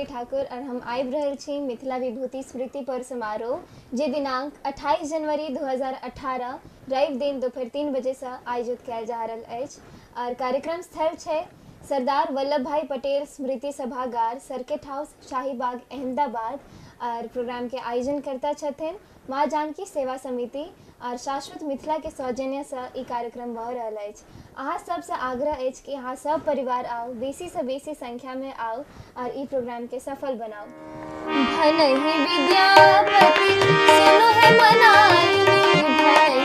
अंजलि ठाकुर और हम आबि रहल छी मिथिला विभूति स्मृति पर्व समारोह जे दिनांक 28 जनवरी 2018 रवि दिन दोपहर 3 बजेसँ आयोजित कयल जा रहल अछि। और कार्यक्रम स्थल छै सरदार वल्लभ भाई पटेल स्मृति सभागार, सर्किट हाउस, शाहीबाग, अहमदाबाद। और प्रोग्राम के आयोजन करता छथिन माँ जानकी सेवा समिति और शाश्वत मिथिला के सौजन्यसँ ई कार्यक्रम भऽ रहल अछि। अहाँ सबसँ आग्रह अछि कि अहाँ सब परिवार आउ, बेसी सँ बेसी संख्या में आउ और ई प्रोग्राम के सफल बनाउ। भनहि विद्यापति सुनु हे मनाइनी, भनहि